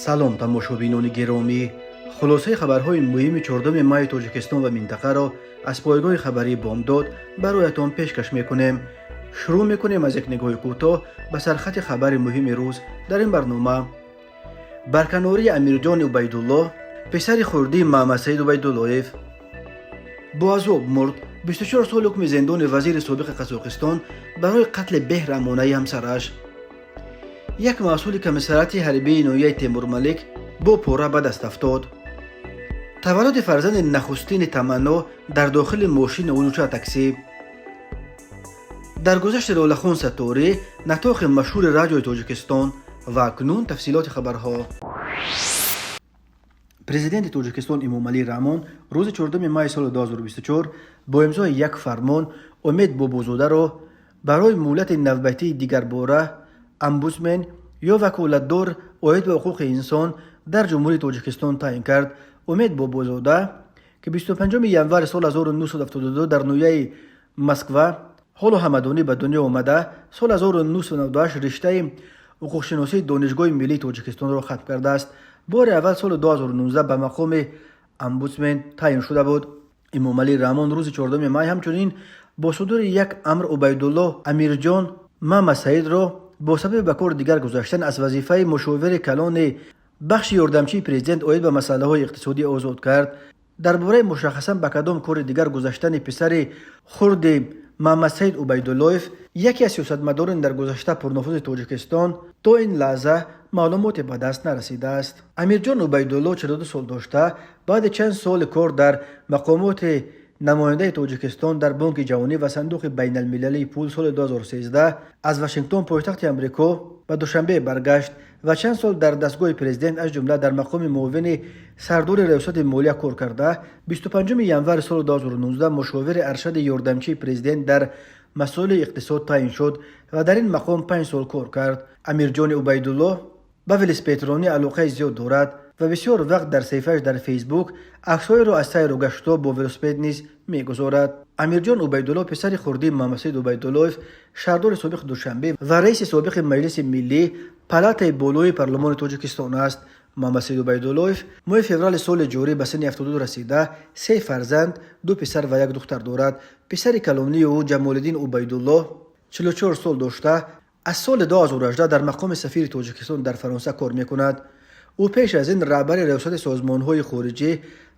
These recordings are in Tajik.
Салом, тамошобинони гиромӣ! Хулосаи хабарҳои муҳими 4 майи Тоҷикистон ва минтақаро аз пойгоҳи хабарии «Бомдод» бароятон пешкаш мекунем. Шурӯъ мекунем аз як нигоҳи кӯтоҳ ба сархати хабари муҳими рӯз. Дар ин барнома: барканории Амирҷони Убайдуллоҳ, писари хурдии Маҳмадсаид Убайдуллоев, бо азоб мурд, 24 сол ҳукми зиндони вазири собиқи Қазоқистон барои қатли беҳраҳмонаи ҳамсараш, як масъули комиссариати ҳарбии ноҳияи Темурмалик бо пора ба даст афтод, таваллуди фарзанди нахустини Таманно дар дохили мошини улуча таксӣ, даргузашти Лолахон Сатторӣ, натоқи машҳури Радиои Тоҷикистон. Ва акнун тафсилоти хабарҳо. Президенти Тоҷикистон Эмомалӣ Раҳмон рӯзи 4 майи соли 2024 бо имзои як фармон Умед Бобозодаро барои муҳлати навбатии дигарбора омбудсмен ё ваколатдор оид ба ҳуқуқи инсон дар Ҷумҳурии Тоҷикистон таъин кард. Умед Бобозода, ки 25 январи соли 1972 дар ноҳияи Москва, ҳоло Ҳамадонӣ, ба дунё омада, соли 1998 риштаи ҳуқуқшиносии Донишгоҳи миллии Тоҷикистонро хатм кардааст, бори аввал соли 2019 ба мақоми омбудсмен таъин шуда буд. Эмомалӣ Раҳмон рӯзи 4 май ҳамчунин бо судури як амр Убайдуллоҳ Амирҷон Мамасаидро бо сабаби ба кори дигар гузаштан аз вазифаи мушовири калони бахши ёрдамчии президент оид ба масъалаҳои иқтисодӣ озод кард. Дар бораи мушаххасан ба кадом кори дигар гузаштани писари хурди Маҳмадсаид Убайдуллоев, яке аз сиёсатмадорони дар гузашта пурнуфузи Тоҷикистон, то ин лаҳза маълумоте ба даст нарасидааст. Амирҷон Убайдулло 42 сол дошта, баъди чанд соли кор дар мақомоти намояндаи Тоҷикистон дар Бонки ҷаҳонӣ ва Сандуқи байналмилалии пул, соли 2013 аз Вашингтон, пойтахти Амрико, ба Душанбе баргашт ва чанд сол дар дастгоҳи президент, аз ҷумла дар мақоми муовини сардори Раёсати молия кор карда, 25 январи соли 2019 мушовири аршади ёрдамчии президент дар масоили иқтисод таъин шуд ва дар ин мақом 5 сол кор кард. Амирҷони Убайдуллоҳ ба велосипедронӣ алоқаи зиёд дорад ва бисёр вақт дар саҳифааш дар Фейсбук аксҳоеро аз сайру гаштҳо бо велосипед низ мегузорад. Амирҷон Убайдуллоҳ писари хурдии Маҳмадсаид Убайдуллоев, шаҳрдори собиқи Душанбе ва раиси собиқи Маҷлиси миллӣ, палатаи болои парлумони Тоҷикистон аст. Маҳмадсаид Убайдуллоев моҳи феврали соли ҷорӣ ба синни 72 расида, се фарзанд, ду писар ва як духтар дорад. Писари калонии ӯ Ҷамолиддин Убайдуллоҳ 44 сол дошта, аз соли 2018 дар мақоми сафири Тоҷикистон дар Фаронса кор мекунад. Ӯ пеш аз ин раҳбари Раёсати созмонҳои хориҷӣ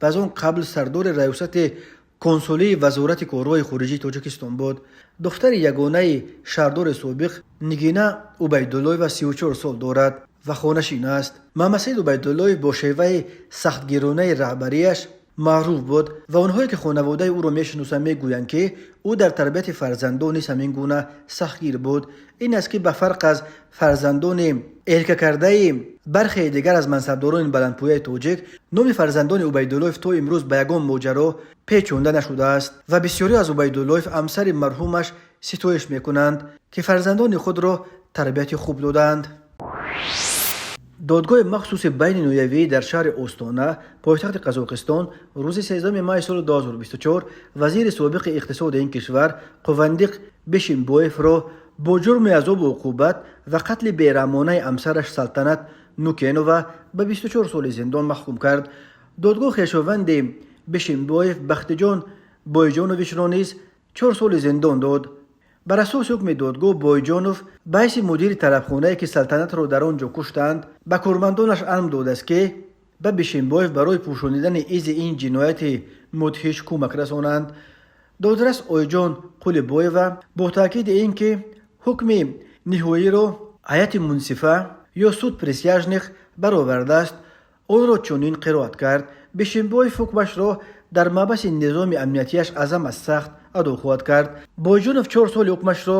ва аз он қабл сардори Раёсати консулии Вазорати корҳои хориҷии Тоҷикистон буд. Духтари ягонаи шаҳрдори собиқ Нигина Убайдуллоева 34 сол дорад ва хонашин аст. Маҳмадсаид Убайдуллоев бо шеваи сахтгиронаи раҳбарияш маъруф буд ва онҳое ки хонаводаи ӯро мешиносанд, мегӯянд, ки ӯ дар тарбияти фарзандон низ ҳамин гуна сахтгир буд. Ин аст, ки ба фарқ аз фарзандони эркакардаи бархе дигар аз мансабдорони баландпояи тоҷик, номи фарзандони Убайдуллоев то имрӯз ба ягон моҷаро печонда нашудааст ва бисёре аз Убайдуллоев ҳамсари марҳумаш ситоиш мекунанд, ки фарзандони худро тарбияти хуб додаанд. Додгоҳи махсуси байни ноҳиявӣ дар шаҳри Остона, пойтахти Қазоқистон, рӯзи 13 майи соли 2024 вазири собиқи иқтисоди ин кишвар Қувандиқ Бишимбоевро бо ҷурми азобу уқубат ва қатли бераҳмонаи ҳамсараш Салтанат Нукенова ба 24 соли зиндон маҳкум кард. Додгоҳ хешованди Бишимбоев Бахтиҷон Бойҷоновичро низ 4 соли зиндон дод. Бар асоси ҳукми додгоҳ, Бойҷонов ба ҳайси мудири тарабхонае, ки Салтанатро дар он ҷо куштанд, ба кормандонаш амр додааст, ки ба Бишимбоев барои пӯшонидани изи ин ҷинояти мудҳиш кӯмак расонанд. Додрас Ойҷон Қулибоева бо таъкиди ин ки ҳукми ниҳоиро ҳайати мунсифа ё суд присяжных баровардааст, онро чунин қироат кард: «Бишимбоев ҳукмашро дар маҳбаси низоми амниятиаш аз ҳама сахт адо хоҳад кард. Бойҷонов 4 соли ҳукмашро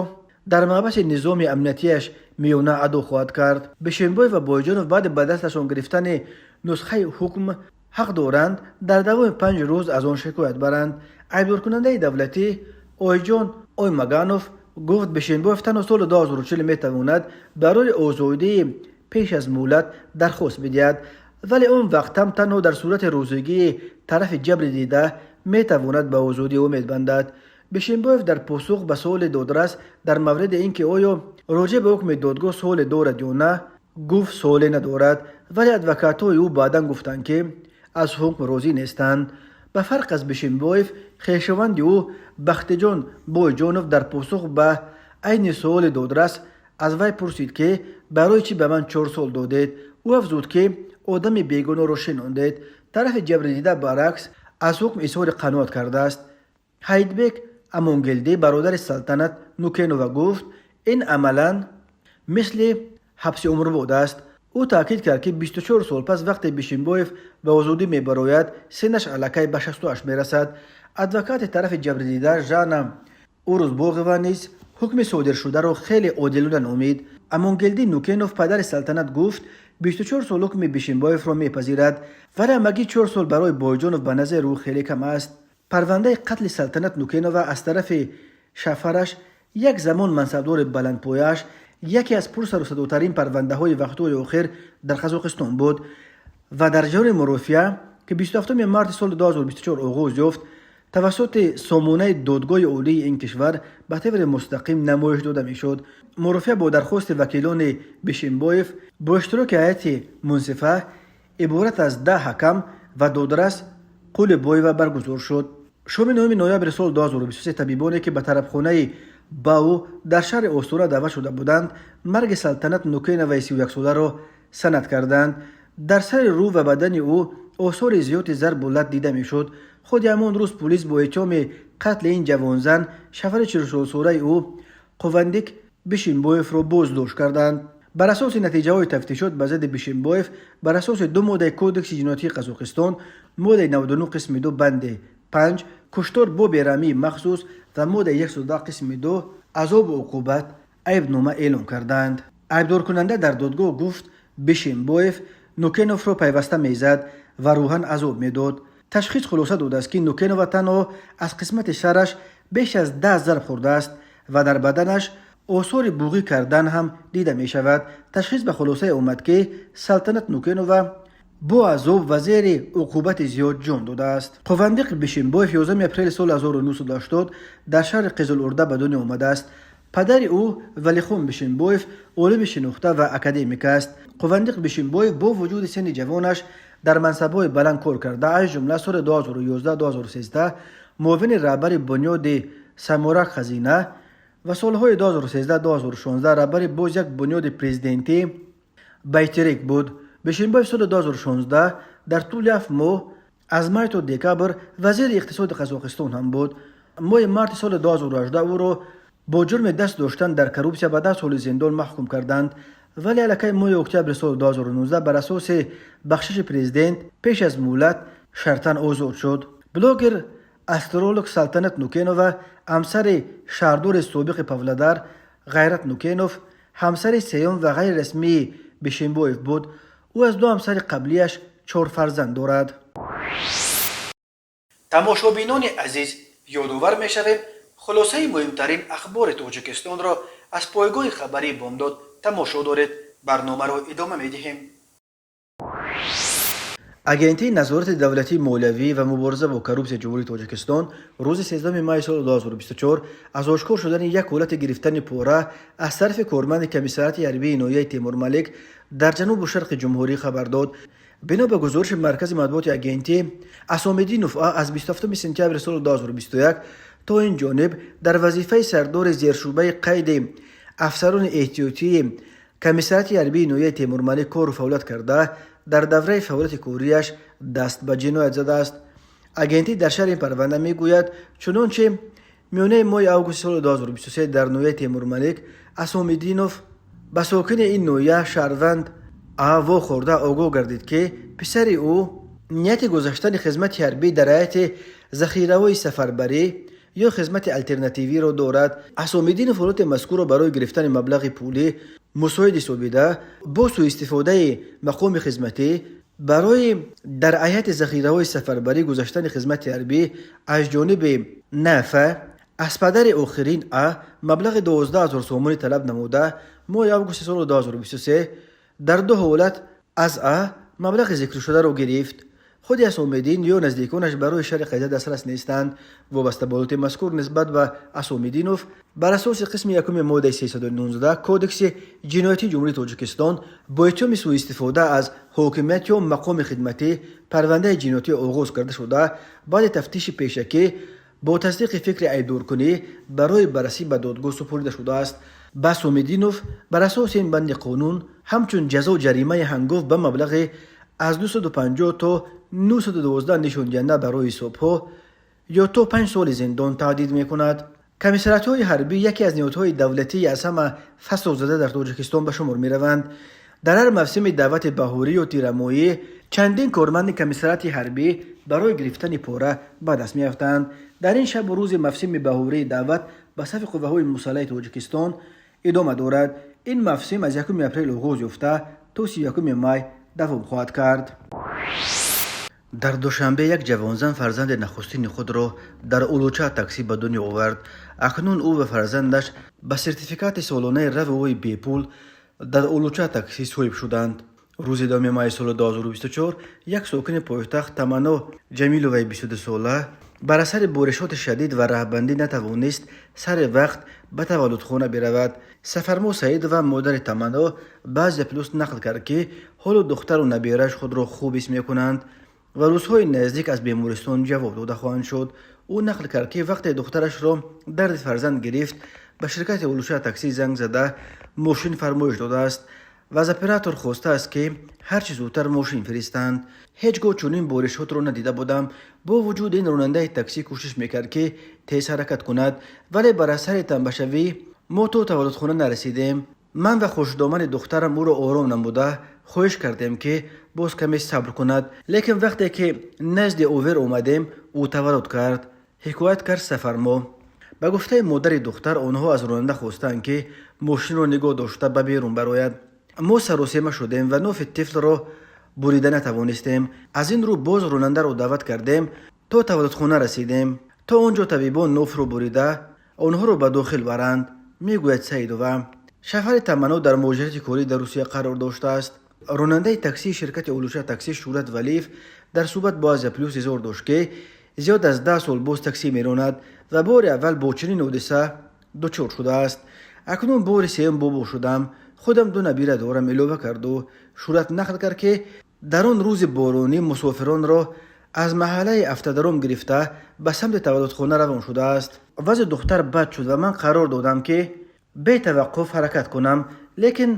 дар маҳбаси низоми амниятиаш миёна адо хоҳад кард». Бишимбоев ва Бойҷонов баъди ба дасташон гирифтани нусхаи ҳукм ҳақ доранд дар давоми 5 рӯз аз он шикоят баранд. Айбдоркунандаи давлатӣ Ойҷон Оймаганов гуфт, Бишимбоев танҳо соли 2040 метавонад барои озодии пеш аз муҳлат дархост бидиҳад, вале он вақтам танҳо дар сурати розигии тарафи ҷабри дида метавонад ба озодӣ умед бандад. Бишимбоев дар посух ба суоли додрас дар мавриди ин ки оё роҷеъ ба ҳукми додгоҳ суоле дорад ё на, Гуфт, суоле надорад, вале адвокатҳои ӯ баъдан гуфтанд, ки аз ҳукм розӣ нестанд. Ба фарқ аз Бишимбоев, хешованди ӯ Бахтиҷон Бойҷонов дар посух ба айни суоли додрас аз вай пурсид, ки барои чӣ ба ман 4 сол додед? Ӯ афзуд, ки одами бегуноҳро шинондед. Тарафи ҷабрдида, баръакс, аз ҳукм изҳори қаноат кардааст. Ҳайитбек Амонгелдӣ, бародари Салтанат Нукенова, гуфт, ин амалан мисли ҳабси умрбод аст. Ӯ таъкид кард, ки 24 сол пас, вақте Бишимбоев ба озодӣ мебарояд, синнаш аллакай ба 68 мерасад. Адвокати тарафи ҷабрдида Жана Урузбоғова низ ҳукми содиршударо хеле одилона номид. Амонгелдӣ Нукенов, падари Салтанат, гуфт, 24 сол ҳукми Бишимбоевро мепазирад, вале ҳамагӣ 4 сол барои Бойҷонов ба назари ӯ хеле кам аст. Парвандаи қатли Салтанат Нукенова аз тарафи шафараш, як замон мансабдори баландпояаш, яке аз пурсарусадотарин парвандаҳои вақтҳои охир дар Қазоқистон буд ва дар ҷараёни мурофиа, ки 27 марти соли 2024 оғоз ёфт, тавассути сомонаи Додгоҳи Олии ин кишвар ба таври мустақим намоиш дода мешуд. Мурофиа бо дархости вакилони Бишимбоев бо иштироки ҳайати мунсифа иборат аз 10 ҳакам ва додрас Қулибоева баргузор шуд. Шоми 9 ноябри соли 2023 табибоне, ки ба тарабхонаи Бау дар шаҳри Остона даъват шуда буданд, марги Салтанат Нукеноваи 31-соларо санад карданд. Дар сари рӯ ва бадани ӯ осори зиёди зарбу лат дида мешуд. Худи ҳамон рӯз пулис бо иттиҳоми қатли ин ҷавонзан шавҳари 44-солаи ӯ Қувандик Бишимбоевро боздошт карданд. Бар асоси натиҷаҳои тафтишот ба зидди Бишимбоев бар асоси ду моддаи Кодекси ҷиноятии Қазоқистон: моддаи 99 қисми 2 банди 5, куштор бо бераҳмии махсус, ва моддаи 110 қисми 2, азобу уқубат, айбнома эълон карданд. Айбдоркунанда дар додгоҳ гуфт, Бишимбоев Нукеновро пайваста мезад ва рӯҳан азоб медод. Ташхис хулоса додааст, ки Нукенова танҳо аз қисмати сараш беш аз 10 зарб хӯрдааст ва дар баданаш осори буғӣ кардан ҳам дида мешавад. Ташхис ба хулосае омад, ки Салтанат Нукенова бо азоб ва зери уқубати зиёд ҷон додааст. Қувандиқ Бишимбоев 11 апрели соли 1980 дар шаҳри Қизилурда ба дунё омадааст. Падари ӯ Валихон Бишимбоев олими шинохта ва академик аст. Қувандиқ Бишимбоев бо вуҷуди синни ҷавонаш дар мансабҳои баланд кор карда, аз ҷумла соли 2011-2013 муовини раҳбари бунёди Самурак Хазина ва солҳои 2013-2016 раҳбари боз як бунёди президентӣ Байтерек буд. Бишимбоев соли 2016 дар тӯли 7 моҳ, аз май то декабр, вазири иқтисоди Қазоқистон ҳам буд. Моҳи марти соли 2018 ӯро бо ҷурми даст доштан дар коррупсия ба 10 соли зиндон маҳкум карданд, вале аллакай моҳи октябри соли 2019 бар асоси бахшиши президент пеш аз муҳлат шартан озод шуд. Блогер, астролог Салтанат Нукенова ҳамсари шаҳрдори собиқи Павлодар Ғайрат Нукенов, ҳамсари сеюм ва ғайрирасмии Бишимбоев буд. Ӯ аз ду ҳамсари қаблияш чор фарзанд дорад. Тамошобинони азиз, ёдовар мешавем, хулосаи муҳимтарин ахбори Тоҷикистонро аз пойгоҳи хабарии Бомдод тамошо доред. Барномаро идома медиҳем. Агентии назорати давлатии молиявӣ ва мубориза бо коррупсияи Ҷумҳурии Тоҷикистон рӯзи 13 майи соли 2024 аз ошкор шудани як ҳолати гирифтани пора аз тарафи корманди комиссариати ҳарбии ноҳияи Темурмалик дар ҷанубу шарқи ҷумҳурӣ хабар дод. Бино ба гузориши маркази матбуоти агентӣ, Асомиддинов А аз 27 сентябри соли 2021 то ин ҷониб дар вазифаи сардори зершӯъбаи қайди афсарони эҳтиётии комиссариати ҳарбии ноҳияи Темурмалик кору фаъолият карда, дар давраи фаъолияти кориаш даст ба ҷиноят задааст. Агентӣ дар шарҳи ин парванда мегӯяд, чунончи миёнаи моҳи августи соли 2023 дар ноҳияи Темурмалик Асомиддинов ба сокини ин ноҳия шаҳрванд А вохӯрда огоҳ гардид, ки писари ӯ нияти гузаштани хизмати ҳарбӣ дар ҳайати захираҳои сафарбарӣ ё хизмати алтернативиро дорад. Асомиддинов ҳолати мазкурро барои гирифтани маблағи пулӣ мусоид ҳисобида, бо сӯистифодаи мақоми хизматӣ барои дар ҳайати захираҳои сафарбарӣ гузаштани хизмати ҳарбӣ аз ҷониби Наф аз падари охирин А маблағи 12 000 сомонӣ талаб намуда, моҳи августи соли 2023 дар ду ҳолат аз А маблағи зикршударо гирифт. Худи Асомиддин ё наздиконаш барои шарҳи қазия дастрас нестанд. Вобаста ба ҳолати мазкур нисбат ба Асомиддинов бар асоси қисми якуми моддаи 319 Кодекси ҷиноятии Ҷумҳурии Тоҷикистон бо иттиҳоми сӯистифода аз ҳокимият ё мақоми хидматӣ парвандаи ҷиноятӣ оғоз карда шуда, баъди тафтиши пешакӣ бо тасдиқи фикри айбдоркунӣ барои баррасӣ ба додгоҳ супорида шудааст. Ба Асомиддинов бар асоси ин банди қонун ҳамчун ҷазо ҷаримаи ҳангофт ба маблағи аз 250 то 912 нишондиҳанда барои ҳисобҳо ё то 5 соли зиндон таҳдид мекунад. Комиссариатҳои ҳарбӣ яке аз ниҳодҳои давлатии аз ҳама фасодзада дар Тоҷикистон ба шумор мераванд. Дар ҳар мавсими даъвати баҳорӣ ё тирамоҳӣ чандин корманди комиссариати ҳарбӣ барои гирифтани пора ба даст меафтанд. Дар ин шабу рӯзи мавсими баҳории даъват ба сафи қувваҳои мусаллаҳи Тоҷикистон идома дорад. Ин мавсим аз 1 апрел оғоз ёфта, то 31 май давом хоҳад кард. Дар Душанбе як ҷавонзан фарзанди нахустини худро дар улуча таксӣ ба дунё овард. Акнун ӯ ва фарзандаш ба сертификати солонаи равовои бепул дар улуча таксӣ соҳиб шуданд. Рӯзи 10 майи соли 2024 як сокини пойтахт Таманно Ҷамиловаи 22сола бар асари боришоти шадид ва раҳбандӣ натавонист сари вақт ба таваллудхона биравад. Сафармо Саидова, модари Таманно, ба Азия Плюс нақл кард, ки ҳоло духтару набирааш худро хуб ҳис мекунанд ва рӯзҳои наздик аз бемористон ҷавоб дода хоҳанд шуд. Ӯ нақл кард, ки вақте духтарашро дарди фарзанд гирифт, ба ширкати улуша таксӣ занг зада, мошин фармоиш додааст ва аз оператор хостааст, ки ҳарчи зудтар мошин фиристанд. Ҳеҷ гоҳ чунин боришотро надида будам. Бо вуҷуди ин, ронандаи таксӣ кӯшиш мекард, ки тез ҳаракат кунад, вале бар асари тамбашавӣ мо то таваллудхона нарасидем. Ман ва хушдомани духтарам ӯро ором намуда, хоҳиш кардем, ки боз каме сабр кунад, лекин вақте ки назди овер омадем, ӯ таваллуд кард, ҳикоят кард Сафармо. Ба гуфтаи модари духтар, онҳо аз ронанда хостанд, ки мошинро нигоҳ дошта, ба берун барояд. Мо саросема шудем ва нофи тифлро бурида натавонистем. Аз ин рӯ боз ронандаро даъват кардем, то таваллудхона расидем, то он ҷо табибон нофро бурида, онҳоро ба дохил баранд, мегӯяд Саидова. Шавҳари Таманно дар муҳоҷирати корӣ дар Русия қарор доштааст. Ронандаи таксии ширкати Улуша таксӣ Шӯҳрат Валиев дар суҳбат бо Азия Плюс изҳор дошт, ки зиёд аз 10 сол боз таксӣ меронад ва бори аввал бо чунин ҳодиса дучор шудааст. Акнун бори сеюм бобо шудам, худам ду набира дорам, илова карду. Шӯҳрат нақл кард, ки дар он рӯзи боронӣ мусофиронро аз маҳаллаи Автодром гирифта, ба самти таваллудхона равон шудааст. Вазъи духтар бад шуд ва ман қарор додам, ки бетаваққуф ҳаракат кунам, лекин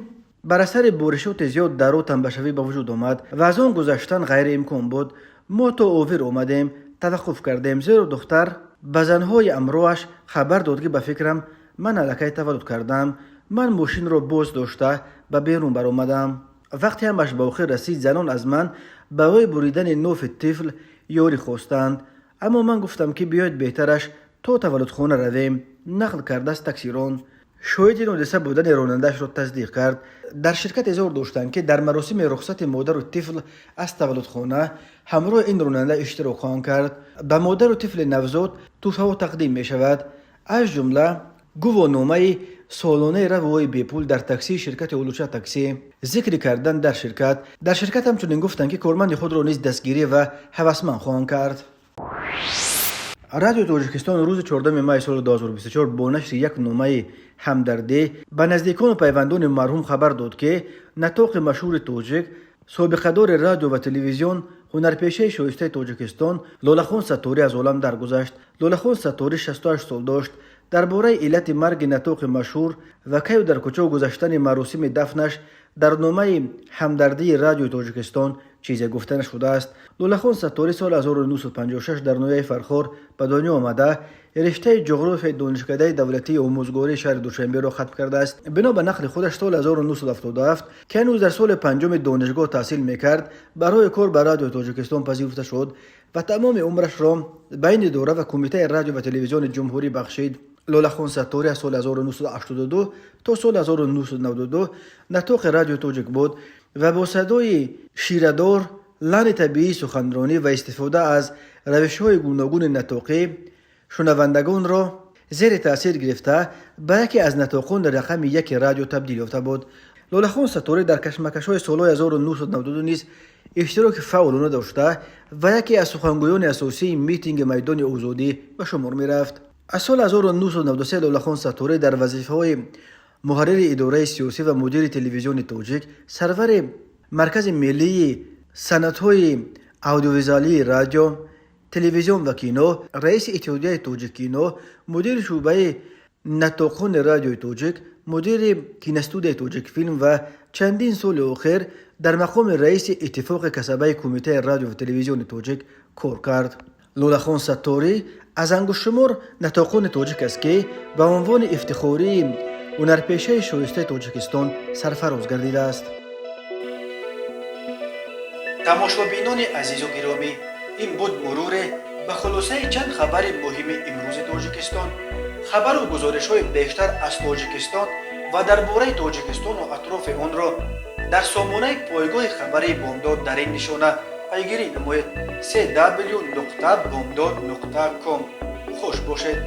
бар асари боришоти зиёд дар роҳ тамбашавӣ ба вуҷуд омад ва аз он гузаштан ғайриимкон буд. Мо то овир омадем, таваққуф кардем, зеро духтар ба занҳои ҳамроҳаш хабар дод, ки ба фикрам, ман аллакай таваллуд кардам. Ман мошинро боз дошта, ба берун баромадам. Вақте ҳамаш ба охир расид, занон аз ман барои буридани нофи тифл ёрӣ хостанд, аммо ман гуфтам, ки биёед, беҳтараш то таваллудхона равем, нақл кардааст таксирон. Шоҳиди ин ҳодиса будани ронандаашро тасдиқ кард. Дар ширкат изҳор доштанд, ки дар маросими рухсати модару тифл аз таваллудхона ҳамроҳи ин ронанда иштирок хоҳанд кард. Ба модару тифли навзод тӯҳфаҳо тақдим мешавад, аз ҷумла гувоҳномаи солонаи равои бепул дар таксии ширкати Улуча таксӣ, зикри кардан дар ширкат. Дар ширкат ҳамчунин гуфтанд, ки корманди худро низ дастгирӣ ва ҳавасманд хоҳанд кард. Радиои Тоҷикистон рӯзи 4 майи соли 2024 бо нашри як номаи ҳамдардӣ ба наздикону пайвандони марҳум хабар дод, ки натоқи машҳури тоҷик, собиқадори радио ва телевизион, ҳунарпешаи шоистаи Тоҷикистон Лолахон Сатторӣ аз олам даргузашт. Лолахон Сатторӣ 68 сол дошт. Дар бораи иллати марги натоқи машҳур ва каю дар куҷо гузаштани маросими дафнаш дар номаи ҳамдардии Радиои Тоҷикистон чизе гуфта нашудааст. Лолахон Сатторӣ соли 1956 дар ноҳияи Фархор ба дунё омада, риштаи ҷуғрофияи Донишкадаи давлатии омӯзгории шаҳри Душанберо хатм кардааст. Бино ба нақли худаш, соли 1977, ки ҳанӯз дар соли панҷуми донишгоҳ таҳсил мекард, барои кор ба Радиои Тоҷикистон пазируфта шуд ва тамоми умрашро ба ин идора ва Кумитаи радио ва телевизиони ҷумҳурӣ бахшид. Лолахон Сатторӣ аз соли 1982 то соли 1992 натоқи Радиои Тоҷик буд ва бо садои ширадор, лаҳни табиии суханронӣ ва истифода аз равишҳои гуногуни натоқӣ шунавандагонро зери таъсир гирифта, ба яке аз натоқони рақами яки радио табдил ёфта буд. Лолахон Сатторӣ дар кашмакашҳои солҳои 1992 низ иштироки фаъолона дошта ва яке аз сухангӯёни асосии митинги Майдони Озодӣ ба шумор мерафт. Аз соли 1993 Лолахон Сатторӣ дар вазифаҳои муҳаррири идораи сиёсӣ ва мудири Телевизиони Тоҷик, сарвари Маркази миллии санъатҳои аудиовизуалии радио, телевизион ва кино, раиси Иттиҳодияи Тоҷиккино, мудири шӯъбаи натоқони Радиои Тоҷик, мудири киностудияи Тоҷикфилм ва чандин соли охир дар мақоми раиси Иттифоқи касабаи Кумитаи радио ва телевизиони Тоҷик кор кард. Лолахон Сатторӣ аз ангуштшумор натоқони тоҷик аст, ки ба унвони ифтихории ҳунарпешаи шоистаи Тоҷикистон сарфароз гардидааст. Тамошобинони азизу гиромӣ, ин буд муруре ба хулосаи чанд хабари муҳими имрӯзи Тоҷикистон. Хабару гузоришҳои бештар аз Тоҷикистон ва дар бораи Тоҷикистону атрофи онро дар сомонаи пойгоҳи хабарии Бомдод дар ин нишона пайгирӣ намоед: cw.bomdod.com. Хуш бошед.